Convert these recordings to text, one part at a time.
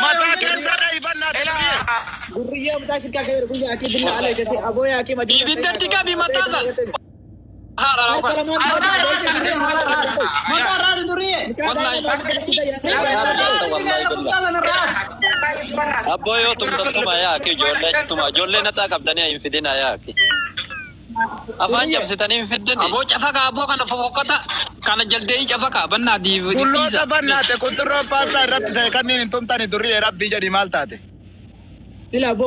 Mataa keessa dhaibannaa duriyee. Durriyyee mucaa shirkaa keessa guyyaa akii billaa ala eegate aboo yaa akii majuu. Ibiddatti qabi mataa san. Haadha Harka raawwan. lamaan duubatti Mataa irraati duriyee. Abboo yoo tumtan tuma yaaki ijoollee tuma ijoollee naxaa qabdanii hin fidina yaaki. Afaan cabsitanii hin fiddini. Aboo cafaqa aboo kana fofokkata kana jaldeeyi cafaqa bannaa Tulloota dhiisa. bannaate qunxurroon paastaa irratti ta'e kanneen hin tumtani duriyee rabbii jedhi maal taate?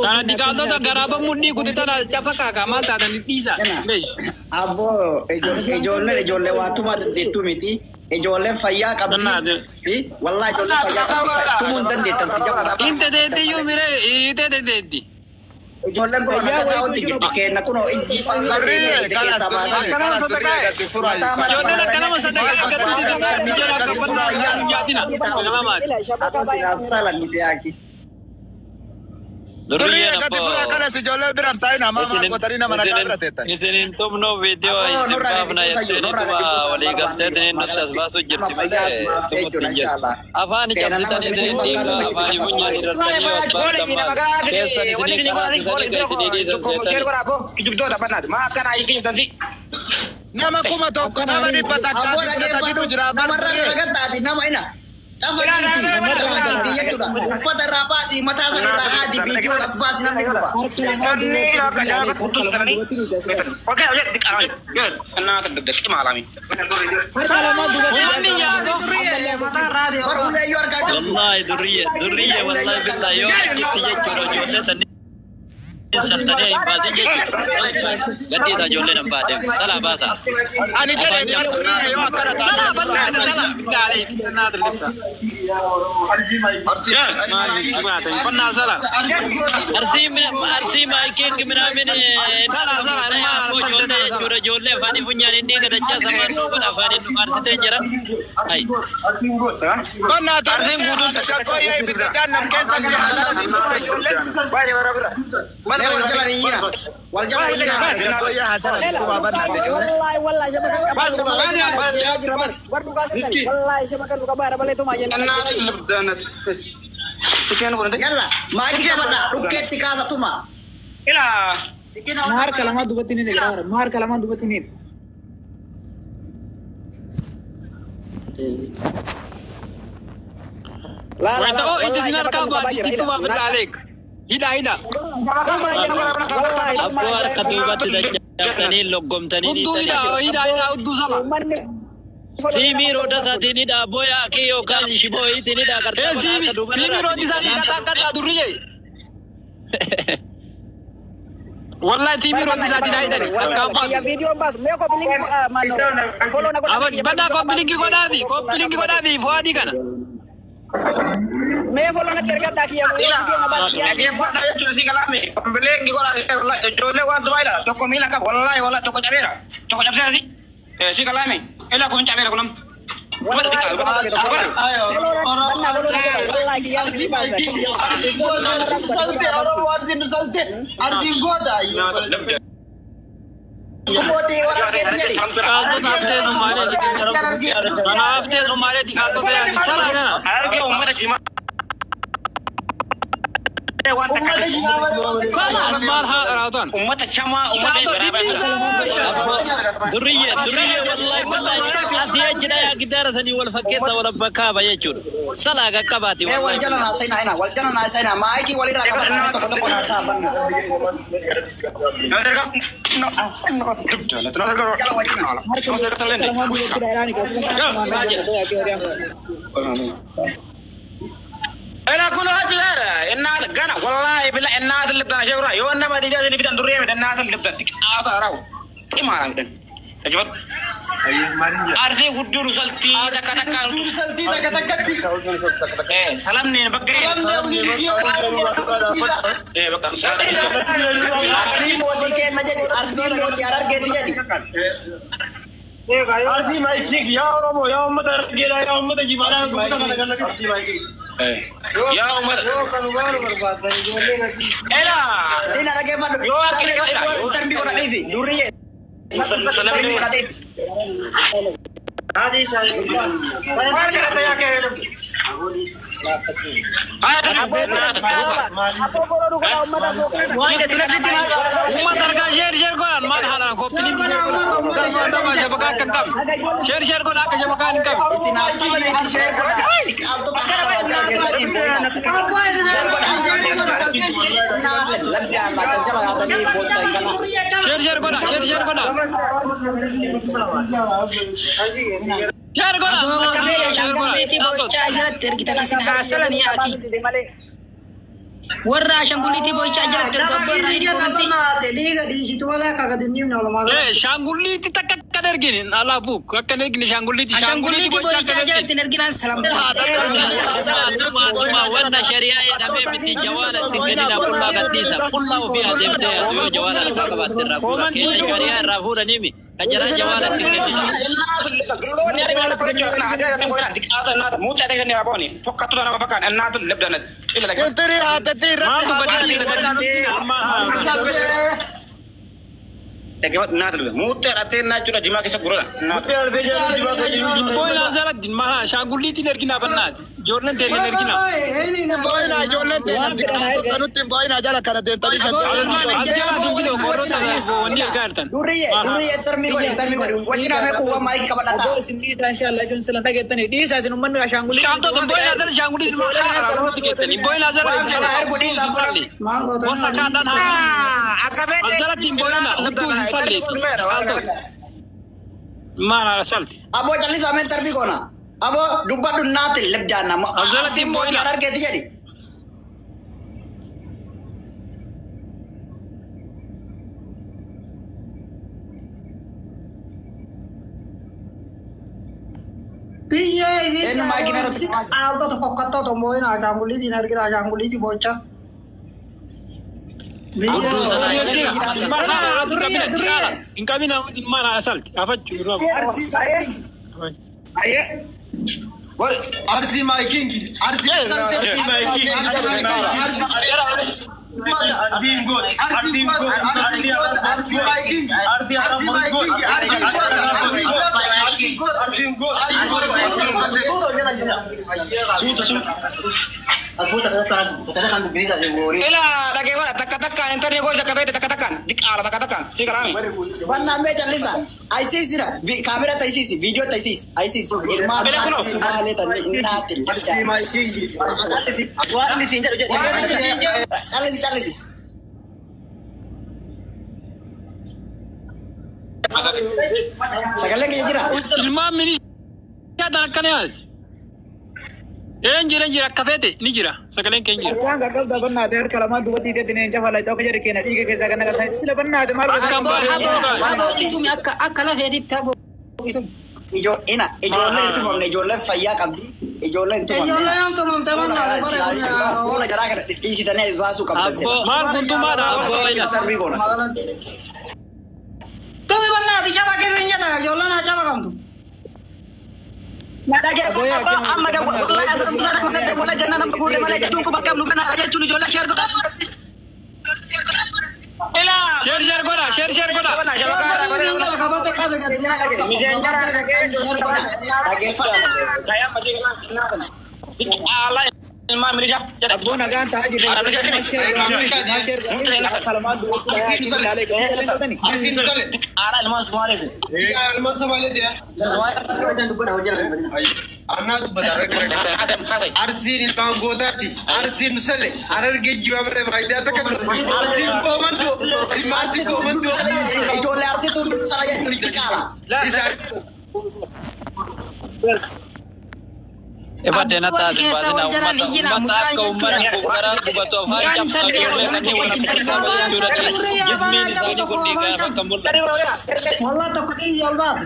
Kana diqaaltota garaaba mudhii kuti tana cafaqa ka maal taatan dhiisa. Beesh. Abboo ijoolleen ijoollee waa tumaa dandeettuu miti. Ijoolleen fayyaa qabdi. Wallaahi ijoolleen fayyaa qabdi. Tumuu hin dandeettan si jabaa. Inte deetti iyyuu miree ite deetti. Ijoolleen kun nagaa taa'utti jirti. Kenna kunoo ijji Duriyee ija kanas keessaa duriyee baasanii. kanas duriyee gadi furaa. Mataa mara Ijoolleen maratanii akkanama akkasii sadaqaa as akkatti baasanii. mijala akka bannaa nyaatina. Nama maati. Salan ni beeki. Duriyee Durriyyeen gadi furaa abboo. kanas ijoollee biraan taa'in hamaa maal gootanii nama nagaa bira teettan. Isinin tumnuu viidiyoo Abboo isin nurraa gadi baafna buusa jiru jetteeni nurraa tuma gadi buusa walii galteetini barbaanne nutti as baasu nama jirti fayyaa malee asumaaf tumutti jechuudha hin jirtu. inshallah. Afaan Keena nama cabsitanii isin isinin dhiiga fakkaatu afaanii funyaan irrattanii yoo as baaftan maal keessan isinii karaasisanii ka isinii dhiisan seetanii. Nama 1000 nama 100 Abboo fi 300tu dhaggeeffadhu jira abbaa namarra duriyee. dalagattaati nama ina cafaqiiti cafaqiiti jechuudha uffata irraa baasii mataa sana irraa haadi viidiyoon as baasi namni dhufa. Harka lamaan duubatti Uummanni yaadoo. Bara ulee iyyuu harkaa qabdu. Wallahi durriyyee durriyyee wallahi billahi yoo achitti jechuudha ijoollee tanni saltanii hin baasin jechuudha. Gadhiisa ijoollee nan baadheef salaa baasaa. Ani jedhe Afaan bar duriyee yoo akkana Sala taate. bannaa sala. Gaalee naa dirqama. Bannaa sala. Arsii arsii maayikiin minaamin Sala sala ilmaa abboo saltee ijoollee sala. jechuudha ijoollee afaanii funyaan hin dhiiga dachaa samaan dhuuban afaaniin nu arsitee jira. Hai. Bannaate shaggooyyee ibidda jaannam keessa jira haasala furaa ijoollee. Mee wal jala hin yiina wal jala hin yiina. Shaggooyyee haasala tumaa bannaate ijoollee. Wallahi wallahi shabakan qabaa jira bar war dhugaa seetan wallahi shabakan dhugaa bara malee tumaa jenna. Yalla maayikii qabadha dhukkeetti kaasa tuma. Harka lamaan duubatti ni jira harka lamaan duubatti ni. Wayita oo iti sin harkaa baati itti waa fidhaaleek. Hidha hidha. Abboo harka duubatti dachaatanii loggomtanii Hudduu hidha dhiitanii. hidha hidha hudduu sala. Siimii roodda isaatiin hidha abboo yaakii yookaan shiboo hiitiin hidha Ee qarqara siimi harka duuba siimi rooti isaanii qaxaa qaxaa durriyyee. Wallahi siimi rooti isaatiin haa hidhani. Akkaan baasu. Viidiyoon baasu mee koppiliin maano foloo na godhaa. Aba bannaa koppilinki godhaafi koppilinki godhaafi fuwaadii kana. Mee foloo natti ergadhaa kiyya viidiyoo na baasu. Kumootii waraqeetti jedhi. Qaaltota haftee Somaaliyaa. Kana haftee Somaaliyaa diqaaltota yaadi sala kana. Sala maal haadha raawwatan. Durriyyee durriyyee wallahi billahi asii achi dhayaa gitaara sanii wal fakkeessa wal bakkaaba jechuudha. Salaa qaqqabaati Mee wal wallahi jala billahi. naasayina ina wal jala naasayina maayikii walirraa qabadha namni tokko tokko naasaa banna. Jala wajjina. Harka lamaan duubatti dha Ela kuno hajjara inna gana wallahi billah inna libda shawra yo nama diga ni bidan durriye midan na libda tik ata raw imara midan ajibat arfi gudduru salti takka takka Saltii takka takkatti. eh salamne bakka eh bakka Arsii mootii kenna jedhi arsii mootii harargeetti jedhi. Arsii maayikiin yaa Oromoo yaa uummata Harargeedhaa yaa uummata Jimaadhaa uummata kana kana arsii maayikiin. yaa umar ela Ina dhaggeeffadhu. Yoo akka Darbii godhadhiifi durriyyee. Darbii godhadhiifi. Uummata argaa sheer sheer godhan maal haala koppii sheer sheer godhan akka shabakaa hin qabne. Isin haasawwan sheer godhan qaaltota haala jala geessanii hin boo'ina. Sheer godhan. Naata labdi alla kan jala yaatanii boolta hin gala. Sheer sheer godhan sheer sheer godhan. Sheer godhan. Ashaangulliitii bochaa jalatti ergitan isin haasalan yaaki. Warra ashaangulliitii bochaa jalatti ergu abbaa irraa hidhamatti. Shaangulliitii takka akka hin ergine alaa buuk akka hin ergine shaangulliitii. Ashaangulliitii bochaa jalatti hin erginaan salam. Tuma wanna shari'aa jedhamee miti jawaala itti kennina qullaa gadhiisa. Qullaa ofii adeemtee atu yoo jawaala harkaa qabaatte irraa fuudha. Keenya shari'aa irraa fuudhanii mi? Ka jaraa jawaala itti kennina. Maaltu badii Booyina jalatti maha shaangulliitiin ergina bannaati. Ijoolleen teenya ergina. Durriye durriye tarmii godhi tarmii godhi wajjin amee kuuwwan maayikii qabadhataa. Shaaltota booyina jala shaangulliitiin booyina jala. Sana ergu dhiisaa fudhatu. Wasa kaadhaan haa. Jalatti booyina hudduu isin salleeti. Maal haala salte. Aboo callisaa ameen tarbii goona. Aboo dubbadhu naati libdaana. Jalatti Mootii harargeeti jedhi. Biyya Eenyu maayikii irratti Aaltota fokkattoota moo'ina ashaangulliitiin ergina ashaangulliitii bochaa. Hin qabina maal haala salte. Afachuu yeroo Arsi my king. Arsi my king. Arsi my king. Arsi my king. Bannaan mee callisa. Ayisiisira. Kaamera tayisiisi. Viidiyoo tayisiisi. Ayisiisi. Ilmaan Sumaalee tanii naati libdaana. Callisi callisi. Sagaleen kiyya jira. Ilmaan minishaa tan akkana yaas. Een jira jira akka feete ni jira sagaleen keenya jira. Harkaan qaqqabda bannaate harka lamaan duubatti hidhee neenca falachaa akka jedhe keenya dhiiga keessaa kan naqasan sila bannaate maal Akkam bareedu. Haboo qitumi akka akka lafeetitti haboo qitumi. Ijoolleen hin tumamne ijoolleen fayyaa qabdi. Ijoolleen hin tumamne. Ijoolleen hin tumamte bannaate. Fuula jaraa kana dhidhiisitanii as baasuu qabdan sila. Maal kun tumaadha? Tarbii goona. Tumi bannaate shaba keessa hin jedha ijoolleen haa shaba qabdu. Sheer sheer godha sheer sheer godha. Abboo nagaan ta'aa jirra. Harka lamaan duubatti ilaalee Arsiin ilmaan gootaati. Arsiin sale. Harargee jibaa malee faayidaa takka Arsiin boomantu. Arsiitu hunduu sala jedhi. Ijoollee arsiitu hunduu sala jedhi. Qaala. Ifadde na taate baadina uummata uummata akka uummanni kun garaa gubatu afaan cabsaa ijoollee kanneen wal jechuudha. Jismiin isaanii kun dhiigaa bakka mul'atu. Wallah tokko dhiisii ol baate.